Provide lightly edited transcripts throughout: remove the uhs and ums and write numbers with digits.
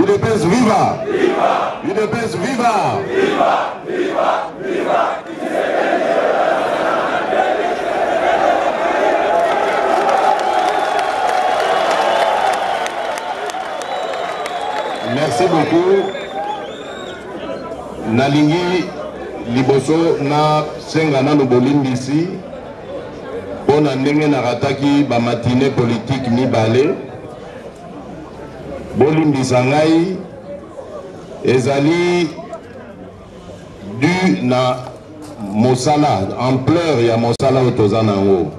UDPS viva! Viva! UDPS viva! Viva! Viva! Viva! Merci beaucoup. Nalingi liboso na senga nanu bolimbisi mpo na ndenge narataki ba matinee politique mibale. Bolimbisa ngai, ezali du na mosala, ampleur ya mosala oyo toza na yango.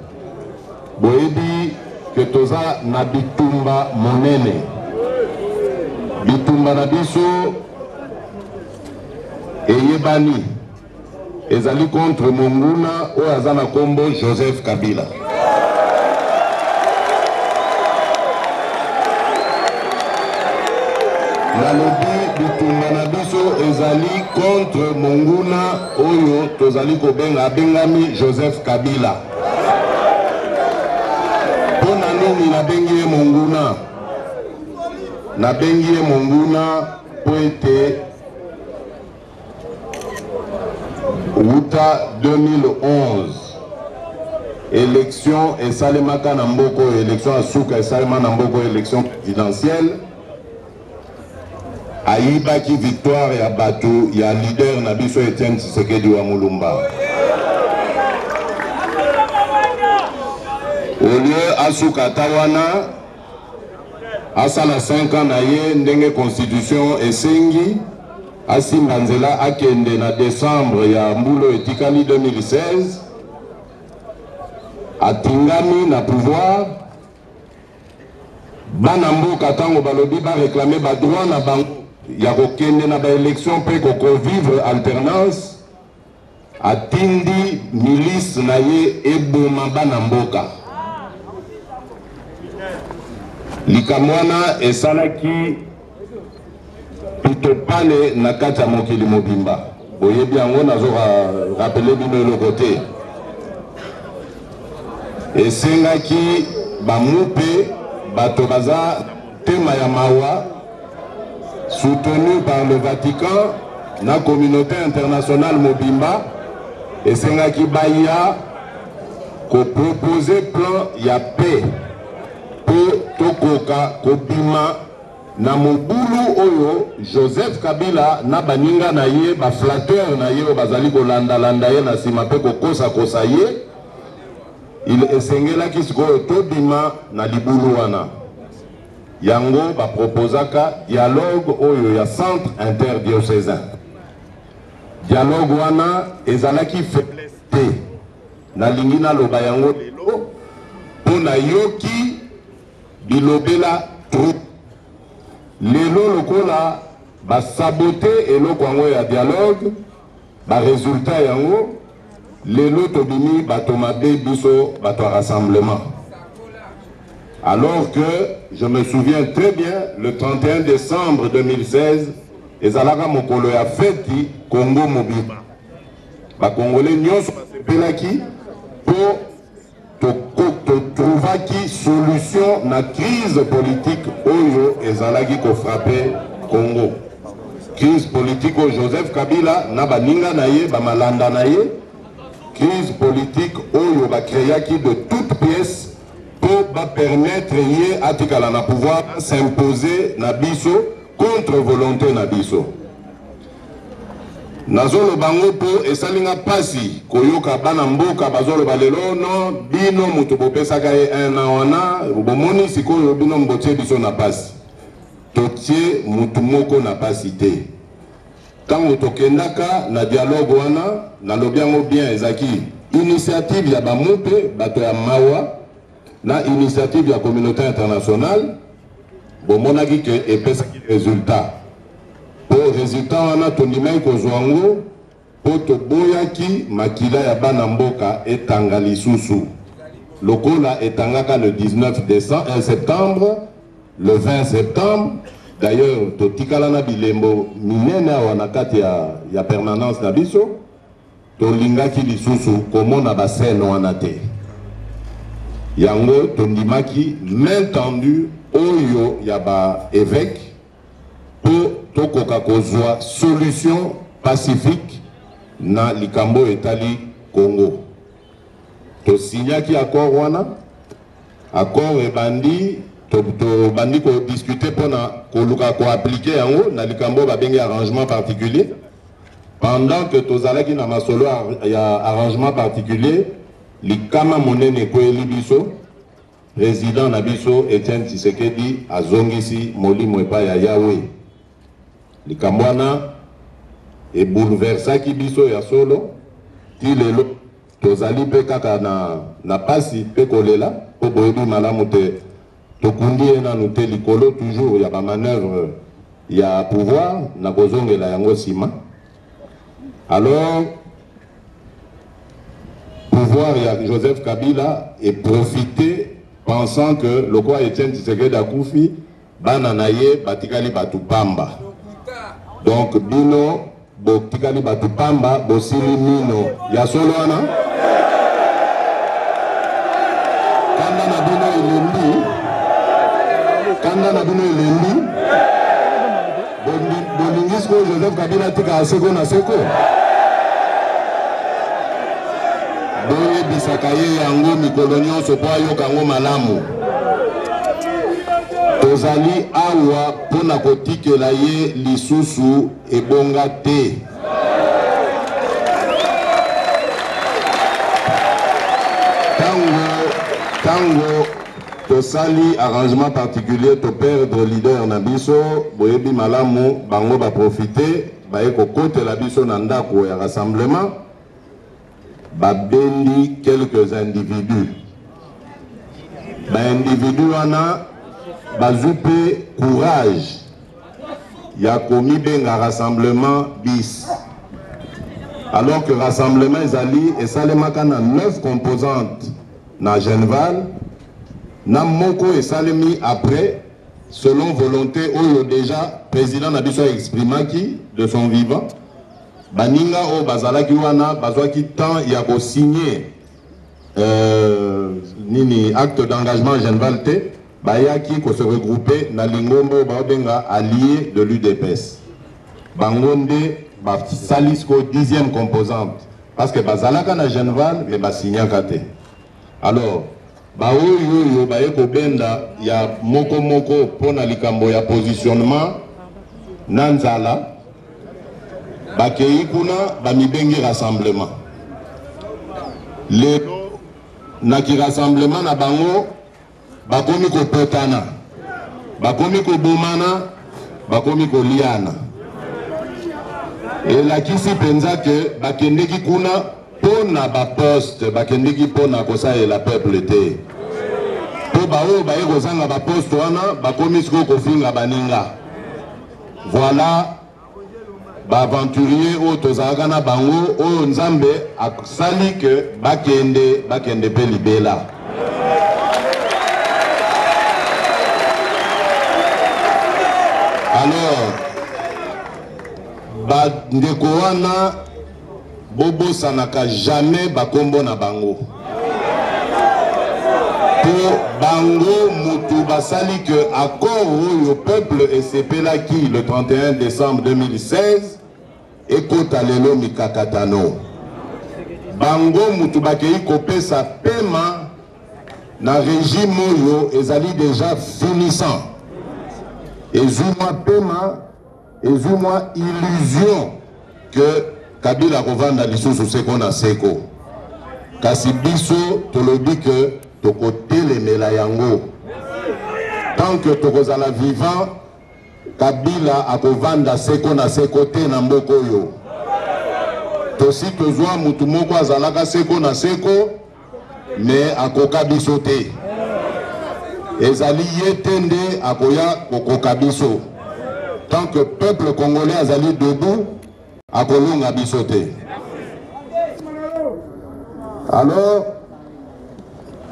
Boyebi ke toza na bitumba monene, bitumba na biso eyebani ezali contre monguna oyo aza na kombo Joseph Kabila. Nalobi bitumba na biso ezali contre monguna oyo tozali kobenga abengami Joseph Kabila. Mpo na nini nabengi ye monguna? Nabengi ye monguna mpo ete Wuta 2011 election esalemaka na mboka oyo, election ya suka esalema na mboka oyo, election présidentielle, ayibaki victoire ya bato ya leader na biso Etienne Tshisekedi wa Mulumba. Au lieu asuka ata wana, asala 5 ans na ye ndenge constitution esengi, asimba nzela akende na décembre ya mbula etikali 2016, atingami na pouvoir. Bana mboka tango balobi ba réclamer ba droit na bango ya kokende na ba élection mpe kokovivre alternance, atindi milice na ye eboma bana mboka. Likambo wana esalaki pitopale na kati ya mokili mobimba. Boyebi yango, nazo rappeler bino eloko te. Esengaki bamupe bato baza tema ya mawa, soutenu par le Vatican na communauté internationale mobimba, esengaki baya kopropose plan ya paix mpo tokoka kobima na mobulu oyo Joseph Kabila na baninga na ye, ba flatteur na ye oyo bazali kolandalanda ye na nsima mpe kokosakosa ye. Il esengelaki sikoyo tobima na libulu wana. Yango ba proposaka dialogue oyo ya centre interdiocésain. Dialogue wana ezalaki faiblesse te. Nalingi naloba yango lelo mpo nayoki bilobela trop. Lelo lokola ba saboter eloko yango ya dialogue, ba résultat yango lelo tobimi bato mabe biso bato ya rassemblement. Alors que je me souviens très bien, le 31 décembre 2016, ezalaka mokolo ya feti Congo mobimba. Ba Congolais nyonso basepelaki po totrouvaki solution na crise politique oyo ezalaki kofrappe Congo. Crise politique oyo Joseph Kabila na baninga na ye, ba malanda na ye, crise politique oyo ba créaki de toutes pièces po ba permettre ye atikala na pouvoir, s'imposer na biso contre volonté na biso. Nazoloba ngo po esali nga pasi koyoka bana mboka bazoloba lelo no bino moto bopesaka ye un an wana bomoni sikoyo bino mbotie biso na pasi. Totie mutu moko na pasi te. Tango tokendaka na dialogue wana, nalobi yango bien, ezalaki initiative ya bamupe bato ya mawa na initiative ya communauté internationale. Bomonaki ke epesaki résultat. Po résultat wana tondimaki kozwa yango po toboyaki makila ya bana mboka etanga lisusu lokola etangaka le 19 décembre, septembre, le 20 septembre. D'ailleurs totikala na bilembo minene awa na kati ya permanence na biso. Tolingaki lisusu komona ba scène wana te. Yango tondimaki main tendue oyo ya ba évêque. Tokoka kozwa solution pacifique na likambo oyo etali Congo. Tosignaki accord wana, accord ebandi tobandi to kodiscute mpo na koluka koaplike yango na likambo oyo babengi arrangement particulier. Pendant que tozalaki na masolo ya arrangement particulier, likama monene ekweyeli biso. President na biso Etienne Tshisekedi azongisi molimo epai ya Yahweh. Likambo wana ebouleversaki biso ya solo ti lelo tozali mpe kaka na, na pasi mpe kolela mpo boyebi malamu te tokundi ye nanu te likolo toujours ya ba manoeuvre ya pouvoir na kozongela yango nsima. Alors pouvoir ya Joseph Kabila et profiter pensant que lokola Etienne Tshisekedi akufi bana na ye batikali batu pamba. Donc bino botikali batu pamba bosili mino ya solo wana. Kanda na bino elembi, kanda na bino elembi. Bolingi sikoyo Joseph Kabila atikala seko na seko? Boyebisaka ye yango mikolo nyonso mpo ayoka yango malamu. Tozali awa mpo na kotikela ye lisusu ebonga te. Tango tango tosali arrangement particulier to perdre leader na biso, boyebi malamu bango ba profiter baye kokotela biso na ndako ya rassemblement, babendi quelques individus. Ba individus wana bazwi mpe courage ya komibenga rassemblement bis, alors que rassemblement ezali esalemaka na 9 composantes na Genval, na moko esalemi après selon volonté oyo déjà président na biso exprimaki de son vivant. Baninga oyo bazalaki wana bazwaki temps ya kosigner nini acte d'engagement Genval te, bayaki ko se regrouper na lingomba oyo baobenga allié de l'UDPS. Bango nde basali sikoyo 10e composante parce que bazalaka na Genval mais basignaka te. Alors baoyo oyo baye kobenda ya moko moko mpo na likambo ya positionnement na nzala, bakei kuna bamibengi rassemblement. Lelo na ki rassemblement na bango bakomi kopotana, bakomi kobomana, bakomi koliana. Elakisi mpenza ke bakendeki kuna mpo na baposte, bakendeki mpo na kosalela peuple te. Mpo baoyo baye kozanga baposte wana bakomi sikoyo kofinga baninga. Voilà ba aventurier oyo tozalaka na bango, oyo Nzambe asali ke bakende, bakende pe libela. Alors bandeko wana bobosanaka jamais bakombo na bango, po bango mutu basali ke accord oyo peuple esepelaki le 31 décembre 2016 ekota lelo mikakatano. Bango mutu bakei kopesa pema na régime oyo ezali déjà finissant, ezwi mwa pema, ezwi mwa illusion que Kabila akovanda lisusu seko na seko. Kasi biso tolobi que tokotelemela yango. Tant que tokozala vivant, Kabila akovanda seko na seko te na mboka oyo. Tosi tozwa mutu moko azalaka seko na seko, mais akoka biso te. Ezali ye te nde akoya kokoka biso. Tant que peuple congolais azali debout, akolonga biso te. Alors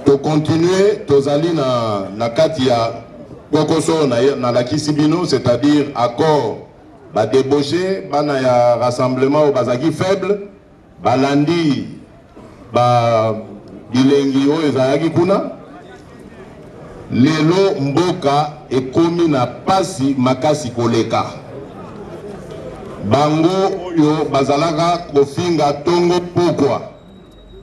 tocontinue, tozali na, na kati ya kokoso nalakisi bino, c'est-à-dire accord badébauché bana ya rassemblement oyo bazalaki faible, balandi ba bilengi oyo ezalaki kuna. Lelo mboka ekomi na pasi makasi koleka. Bango oyo bazalaka kofinga tongo pokwa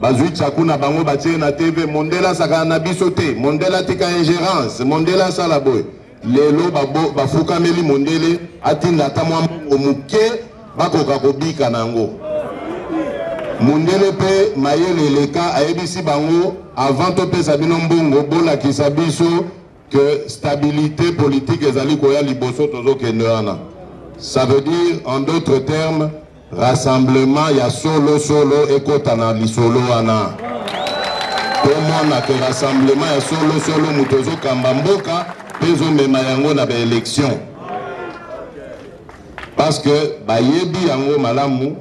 bazwi tchaku na bango batie na TV, mondele asakana na biso te, mondele atika ingerence, mondele asala boye. Lelo bafukameli mondele atinda ata mwa mbongo moke bakoka kobika na yango. Mondele mpe mayele eleka, ayebisi bango avant topesa bino mbongo bolakisa biso que stabilité politique ezali koya liboso tozokende wana. Ça veut dire en d'autres termes rassemblement ya solo solo ekota na lisolo wana. Tomona que rassemblement ya solo solo moto ezokamba mboka mpe ezomema yango na baélection, parce que bayebi yango malamu.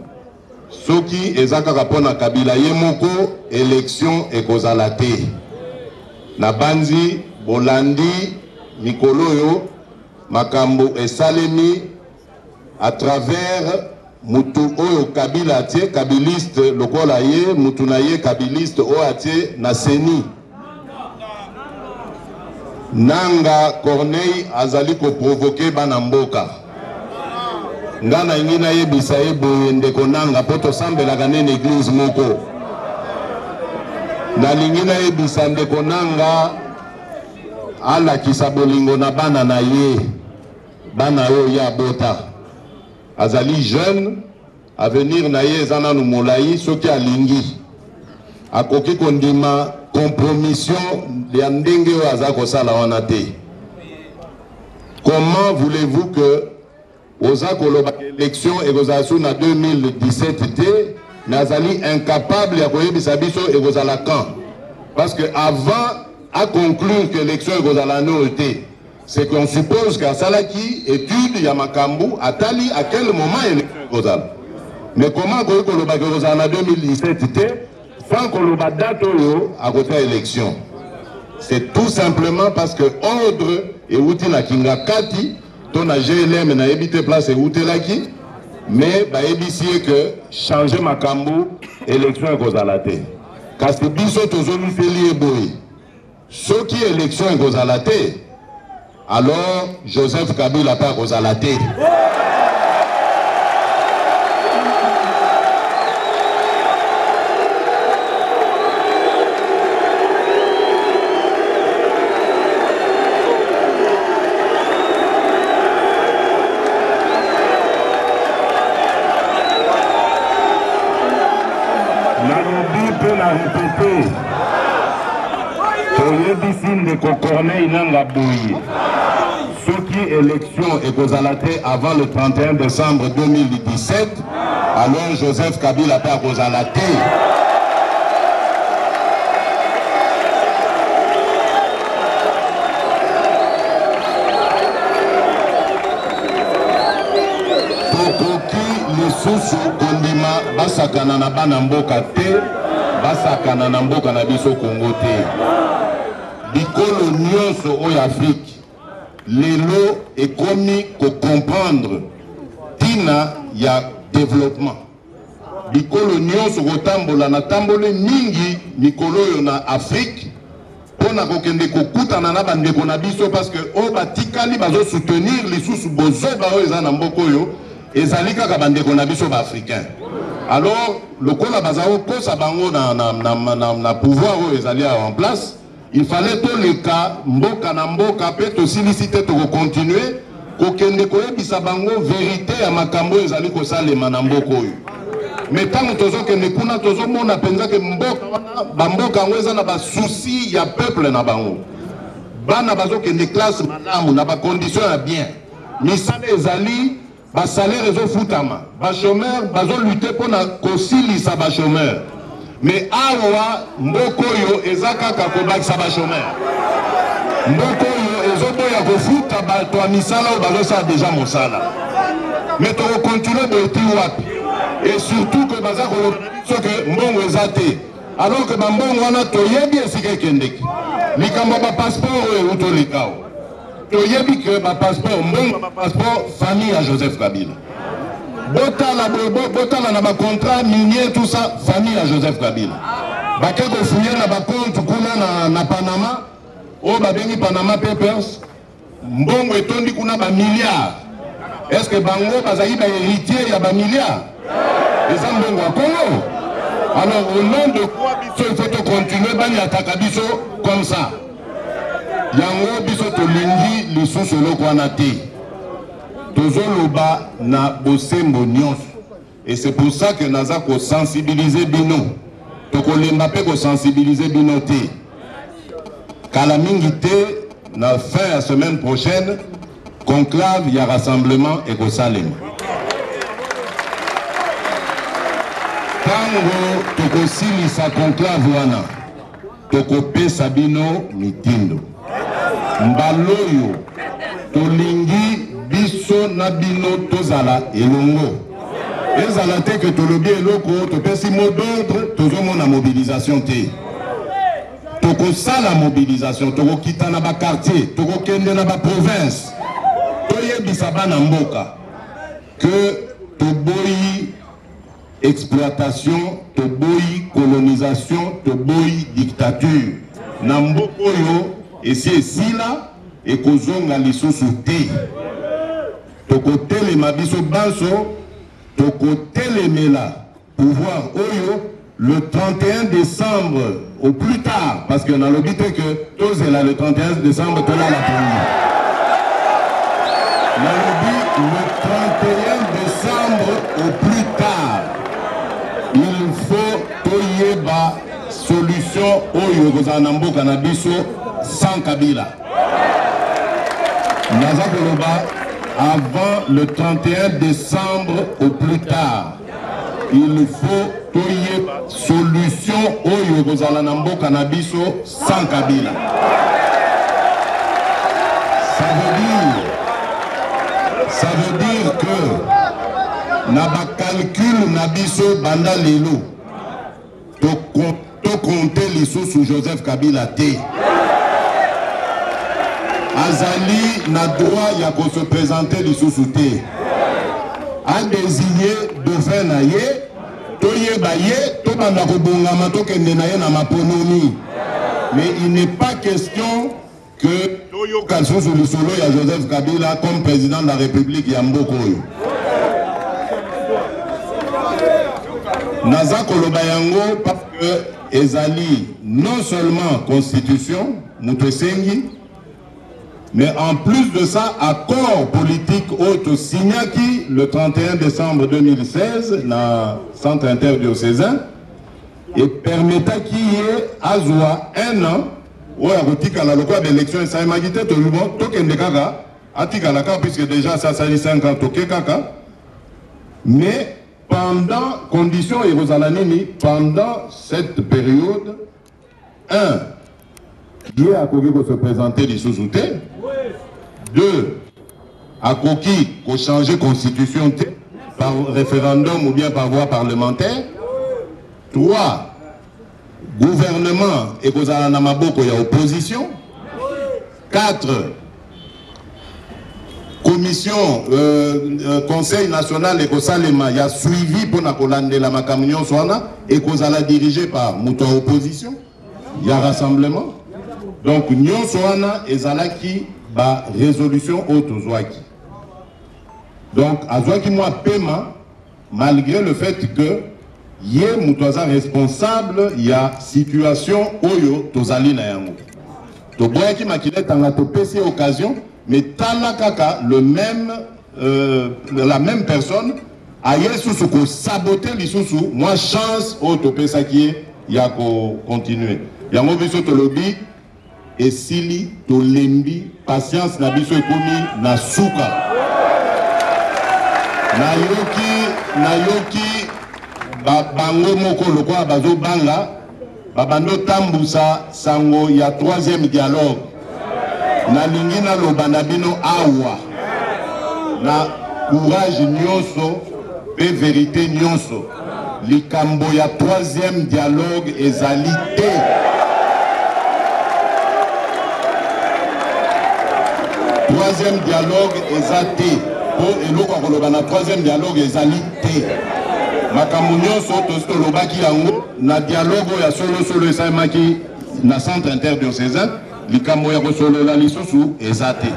Soki eza kaka mpo na Kabila ye moko, election ekozala te. Nabanzi bolandi mikolo oyo makambo esalemi à travers mutu oyo Kabila atie, kabiliste lokola ye, mutu na ye kabiliste oyo atie na CENI. Nanga Corneille azali ko provoquer bana mboka. Nga nalingi nayebisa ye boye ndeko Nanga, po tosambelaka ne na eglise moko. Nalingi nayebisa ndeko Nanga alakisa bolingo na bana na ye, bana oyo ye abota. Azali jeune, avenir na ye eza nanu molayi, soki alingi akoki kondima compromission ya ndenge oyo aza kosala wana te. Comment voulez-vous que oza koloba élection ekozala su na 2017 te, mais azali incapable ya koyebisa biso ekozala quand? Parce que avant à conclure que l'élection ekozala no te, c'est qu'on suppose qu'asalaki étude ya makambu atali à quel moment élection ekozala. Mais comment akoki koloba ke ekozala na 2017 te sans koloba date oyo akotia élection? C'est tout simplement parce que ordre euti na Kingakati to na GLM, nayebi te place eutelaki, mais bayebisi ye que changer makambu, élection ekozala te. Kasi biso tozongiseli ye boye, soki élection ekozala te, alors Joseph Kabila mpe akozala te. Nalobi mpe na répété, toyebisi ndeko Corneille Nanga boye, soki élection ekozala te avant le 31 décembre 2017, alors Joseph Kabila mpe akozala te. Tokoki lisusu kondima basakana na bana mboka te, basakana na mboka na biso Congo te. Bikolo nyonso oyo Afrique lelo ekomi kocomprendre tina ya développement. Bikolo nyonso kotambola, natamboli mingi mikolo oyo na Afrique mpo na kokende kokutana na bandeko na biso, parce que oyo batikali bazosoutenir lisusu bozoba oyo eza na mboka oyo ezali kaka bandeko na biso ba-africain. Alors lokola baza kokosa bango na pouvoir oyo ezali awa en place, il fallait toleka mboka na mboka mpe tosilisi te, tokocontinue kokende koyebisa bango verite ya makambo oyo ezali kosalema na mboka oyo. Mais ntango tozokende kuna, tozomona mpenza ke mboka wana, bamboka yango eza na basusi ya peuple na bango. Bana bazokende classe malamu na bacondition ya bien, misala ezali, basalaire ezofutama, bachômeur bazolutte mpona kosilisa bachômeur. Mais awa mboka oyo eza kaka kobakisa bachômeur, mboka oyo ezoboya kofuta bato ya misala oyo bazosala deja mosala. Mais tokokontinue boye ti wapi? Et surtout que baza koloba biso ke mbongo eza te, alors que bambongo wana toyebi esika ekendeki. Likambo ya bapasseport oyo euti oleka awa, toyebi ke bapasseport, mbongo ya bapasseport, famille ya Joseph Kabila. Botala botala na bacontrat minier, tout ça, famille ya Joseph Kabila. Bake kofuye na bacompte kuna na Panama, oyo babengi Panama Papers, mbongo etondi kuna bamilliard. Est ce que bango bazali ba héritier ya ba milliards? Eza mbongo ya Congo. Alors au nom de quoi biso il faut to continuer banyataka biso comme ça? Yango biso tolingi lisusu eloko wana te. Tozoloba na bosembo nyonso. Et c'est pour ça que naza ko sensibiliser bino. Tokolemba pe ko sensibiliser bino te. Kala mingi te na fin ya semaine prochaine conclave ya rassemblement ekosalema. Tango tokosilisa conclave wana tokopesa bino mitindo. Mbala oyo tolingi biso na bino tozala elongo. Ezala te ke tolobi eloko topesi mot d'ordre, tozomona mobilisation te. Tokosala mobilisation, tokokita na ba quartier, tokokende na ba province, toyebisa bana mboka que toboyi exploitation, toboyi colonisation, toboyi dictature na mboka oyo. Esi esila, ekozonga lisusu te. Tokotelema biso banso, tokotelemela pouvoir oyo le 31 décembre au plus tard, parce que nalobi te que tozela le 31 décembre tolala pongi. Nalobi le 31 décembre au plus tard, il faut toyeba solution oyo ekozala na mboka na biso sans Kabila. Naza koloba avant le 31 décembre au plus tard, il faut toyeba solution oyo ekozala na mboka na biso sans Kabila. Ça veut dire que na bacalcul na biso banda lelo, tocompter lisusu Joseph Kabila te. Azali na droit ya kose présenter lisusu te. Adésigné dauphin na ye, toyeba ye, tobanda kobongama, tokende na ye na maponomi. Mais il n'est pas question que toyoka lisusu lisolo ya Joseph Kabila comme président de la République ya mboka oyo. Naza koloba yango parce que ezali non seulement constitution moto esengi, mais en plus de ça, accord politique oyo tosignaki le 31 décembre 2016 na centre interdiocésain epermetaki ye azwa un an oyo akotikala. Lokola baélection esalemaki te, tolobi bon, tokende kaka, atikala kaka, puisque déjà asali 5 ans, toke kaka. Mais pendant condition ekozala nini pendant cette période? 1, ye akoki kose présenter lisusu te. 2, akoki kochanger constitution te par référendum ou bien par voie parlementaire. 3, gouvernement ekozala na maboko ya opposition. 4, commission conseil national ekosalema ya suivi mpona kolandela makambo nyonso wana, ekozala dirigé par moto ya opposition ya rassemblement. Donc nyonso wana ezalaki barésolution oyo tozwaki. Donc azwaki mwa pema, malgré le fait que ye moto aza responsable ya situation oyo tozali na yango. Toboyaki makila etanga, topesi ye occasion, mais tala kaka la même personne aye susu kosaboter lisusu mwa chance oyo topesaki ye ya kocontinuer. Yango biso tolobi esili, tolembi, patience na biso ekomi na suka. Nayoki bango moko lokola bazobanga, babandi otambusa sango ya troisième dialogue. Nalingi naloba na bino awa na courage nyonso mpe vérité nyonso: likambo ya troisième dialogue ezali te. Troisième dialogue eza te, mpo eloko ya koloba na troisième dialogue ezali te. Makambo nyonso tosi tolobaki yango na dialogue oyo ya solosolo esalemaki na centre interdiocésain. Likambo ya kosolola lisusu eza te,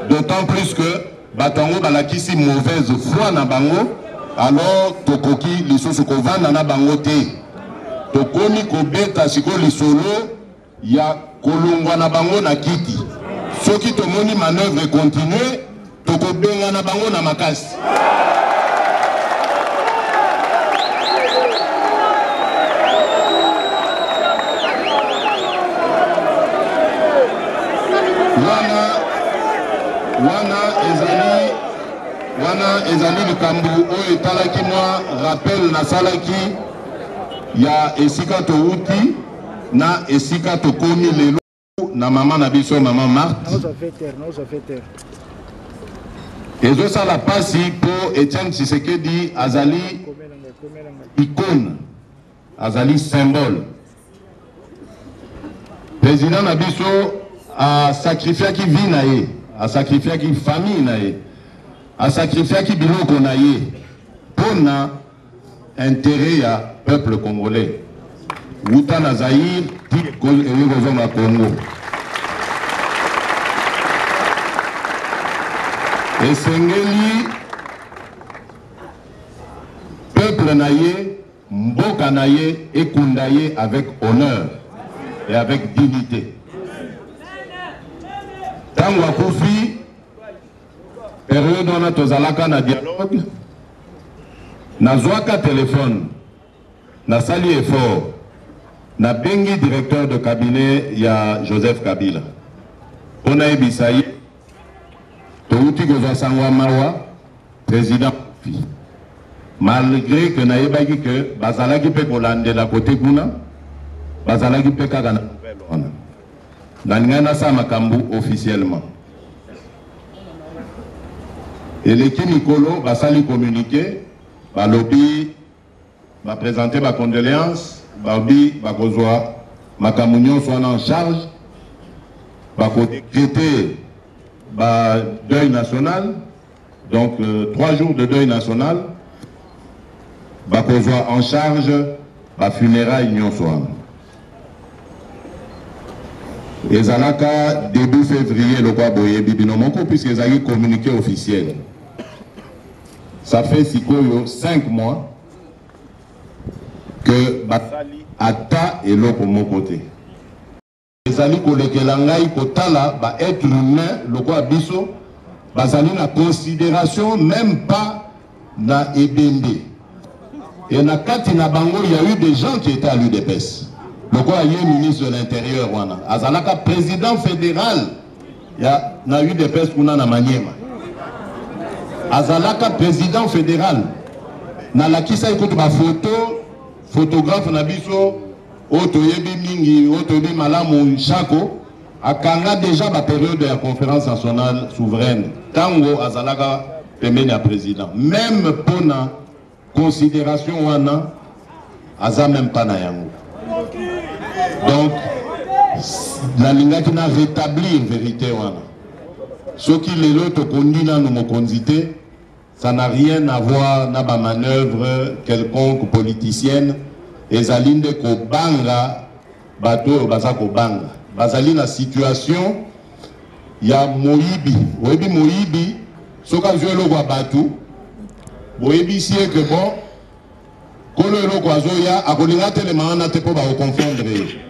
d'autant plus que bato yango balakisi mauvaise foi na bango, alors tokoki lisusu kovanda na bango te. Tokomi kobeta sikoyo lisolo ya kolongwa na bango na kiti. Soki tomoni manoeuvre continue, tokobengana bango na makasi. Wana ezali, wana ezali likambo oyo etalaki mwa rappel nasalaki ya esika towuti na esika tokomi lelo na mama na biso mama Marthe. Ezosala pasi po Etienne Tshisekedi azali icône, azali symbole. Président na biso a sacrifiaki vie na ye, a sacrifiaki famille na ye, a sacrifiaki biloko na ye pona intérêt ya peuple congolais. Wuta na Zaïre ti eye kozonga Congo. Esengeli peuple na ye, mboka na ye ekunda ye avec honneur et avec dignité. Tango akufi, période wana tozalaka na dialogue, nazwaka téléphone, nasali effort, nabengi directeur de cabinet ya Joseph Kabila mpo nayebisa ye touti kozwa sango ya mawa, président akufi. Malgré que nayebaki que bazalaki mpe kolandela kote kuna, bazalaki mpe kaka na nouvelle wana. Nalingaki nasala makambo officiellement. Eleki mikolo basali communiqué, balobi ba présenter ba condoléances, balobi bakozwa makambo nyonso wana en charge, bako décréter ba deuil national, donc 3 jours de deuil national, bakozwa en charge ba funérailles nyonso wana. Ezalaka début février lokwa boyebi bino moko, puisque ezalaki communiqué officiel. Ça fait sikoyo 5 mois que basali ata eloko moko te. Ezali kolekela ngai kotala ba être humain lokola biso bazali na considération même pas na ebembe. Et na kati na bango, il y a eu des gens qui étaient à l'U D P S. Lokola ye ministre de l'Intérieur wana, azalaka président fédéral ya na UDPS kuna na Maniema. Azalaka président fédéral. Nalakisa ekutu ba photo, photographe na biso oyo toyebi mingi, oyo toyebi malamu Chako, akanga déjà ba période ya conférence nationale souveraine tango azalaka pembeni ya président. Même pona considération wana aza même pas na yango. Donc nalingaki na rétablir vérité wana. Soki lelo tokondi nanu mokonzi te, ça n'a rien à voir na ba manœuvre quelconque politicienne. Ezali nde kobanga bato oyo baza kobanga. Bazali na situation ya moyibi. Oyebi moyibi, soki azwi eloko ya bato, boyebisi ye que bon, kolo eloko azoya, akolinga telema wana te mpo bakoconfondre ye.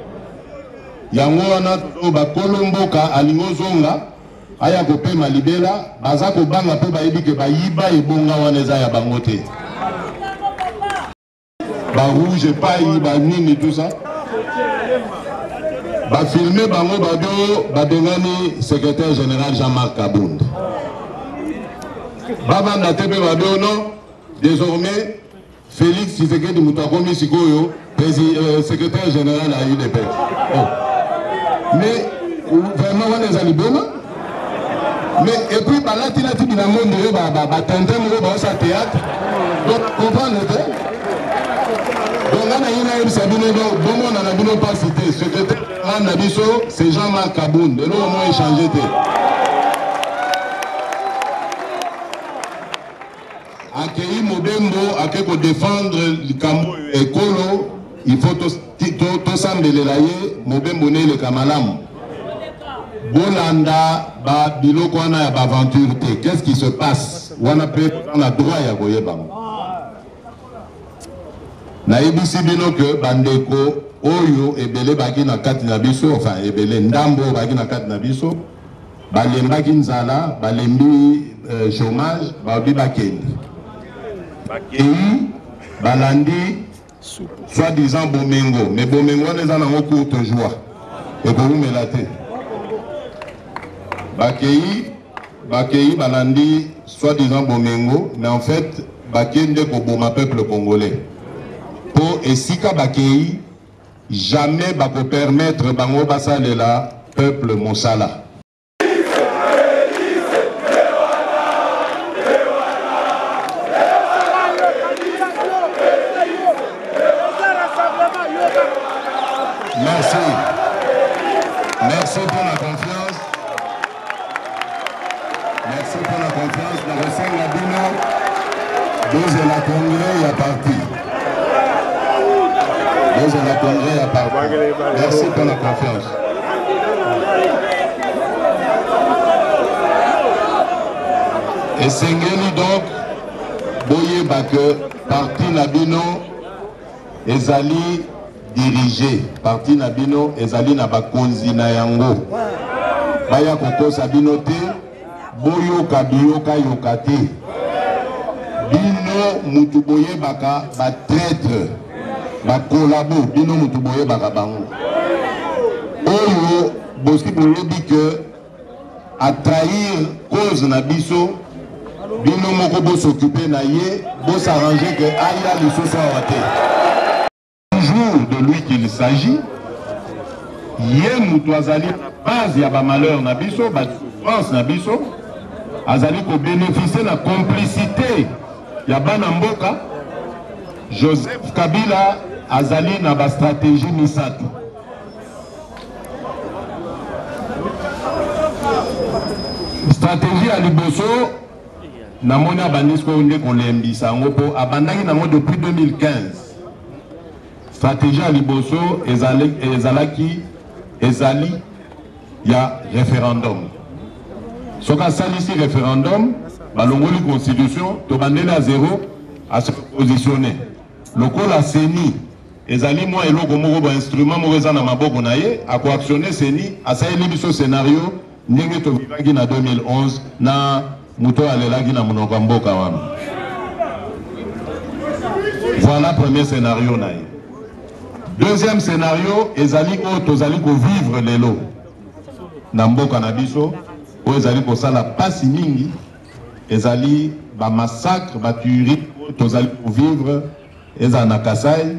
Yango wana oyo bakolo mboka alingi ozonga, aya kopema libela, baza kobanga mpo bayebi ke bayiba ebonga wana eza ya bango te. Ba rouge epai, ba nini tout ça. Ba filmer bango badio babengani secrétaire général Jean-Marc Kabund. Babanda te pe badio non, désormais Félix Tshisekedi moto akomi sikoyo secrétaire général ya UDPS. Oh. Mais vraiment wana eza liboma. Mais et puis balati lati bilamba ndenge ba tintin moko baosa théâtre. Donc comprendre te. Donc nga na ye nayebisa bino donc bomona na bino mpasi te. Secrétaire général na biso c'est Jean-Marc Kabund. Eloko moko échanger te. Akei mobembo ake ko défendre likambo ekolo, il faut tosambelela ye mobembo ne eleka malamu. Bolanda ba biloko wana ya ba aventure te. Qu'est-ce qui se passe? Wana pe na droit ya koyeba ngo. Nayebisi bino que bandeko oyo ebele baki na kati na biso, enfin ebele ndambo oyo baki na kati na biso, balembaki nzala, balembi euh, chômage, balobi bakende. Bakei, balandi soit disant bomengo, mais bomengo wana eza nango courte joie, ekowumela te. Bakei, bakei balandi soit disant bomengo, mais en fait bakei nde koboma peuple congolais. Po esika bakei, jamais bako permettre bango basalela peuple mosala. Merci. Merci pour la confiance. Merci pour la confiance. Nakosenga bino bozela congrès ya parti. Bozela congrès ya parti. Merci pour la confiance. Esengeli donc boyeba que parti na bino ezali dirige, parti na bino ezali na bakonzi na yango, baya kokosa bino te, boyoka biyokayoka te. Bino mutu boyebaka ba traitre, ba collabo, bino mutu boyebaka bango. Oyo bosi boyebi que a trahir cause na biso, bino moko bo s'occuper na ye, bo s'arranger que aya lisusu awa te. Toujours de lui qu'il s'agit, ye mutu azali na base ya ba malheur na biso, ba souffrance na biso, azali ko bénéficier na complicité ya bana mboka. Joseph Kabila azali na ba stratégie misato. Stratégie ya liboso namoni abandi sikoyo nde kolembisa yango mpo abandaki nango depuis 2015. Stratégie ya liboso ezalaki ezali ya referendum. Soki asalisi referendum, balongoli constitution, tobandeli ya zero, ase positionne lokola CENI ezali mwa eloko moko ba instrument moko eza na maboko na ye, ako actionner CENI, asaleli biso scenario ndenge tovivaki na 2011 na moto oyo alelaki na monoko ya mboka wana. Voilà premier scenario na ye. Deuxième scenario ezali oyo tozali kovivre lelo na mboka na biso, oyo ezali kosala pasi mingi, ezali ba massacre, ba tuerie oyo tozali kovivre, ezala na Kasai,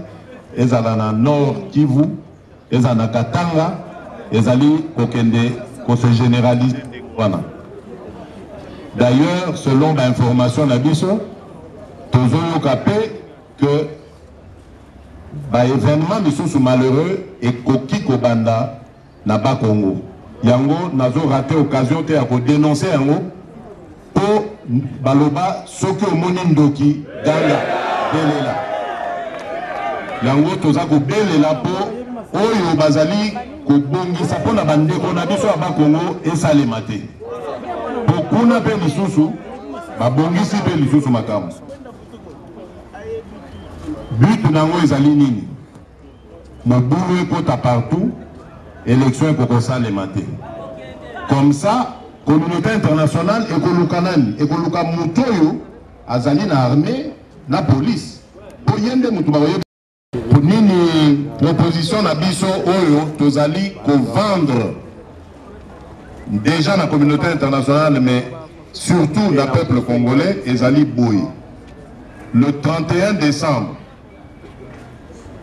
ezala na Nord Kivu, ezala na Katanga, ezali kokende ko se generaliser ndenge wana. D'ailleurs, selon ba information na biso, tozoyoka pe que ba événements misusu malheureux ekoki kobanda na Bas-Congo. Yango nazo rater occasion te ya ko denoncer yango po baloba soki omoni ndoki ganga belela. Yango toza kobelela po oyo bazali kobongisa mpo na bandeko na biso ya Bas-Congo esalema te, po kuna mpe lisusu babongisi mpe lisusu makambo. But na yango ezali nini? Mobulu ekota partout, election ekokosalema te. Comme ça, communauté internationale ekoluka nani? Ekoluka moto oyo azali na armée na police, po ye nde moto bakoyeba nini proposition na biso oyo tozali kovendre déjà na communauté internationale, mais surtout na peuple congolais, ezali boye. Le 31 décembre,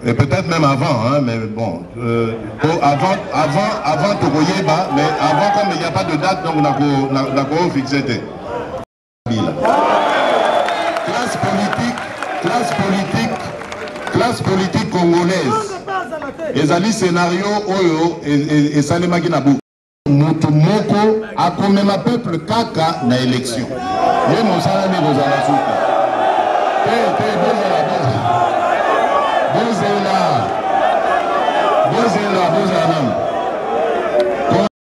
et peut-être même avant, hein, mais bon, avant, avant, avant tokoyeba, mais avant, comme il n'y a pas de date, donc on a fixé. Classe politique, classe politique, classe politique congolaise. Ezali scénario oyo esalemaki na bu. Mutu moko akomema peuple kaka na élection. Ye mosala nde kozala suka. Te, te, bozela, bozela. Bozela. Bozela, bozela nanu.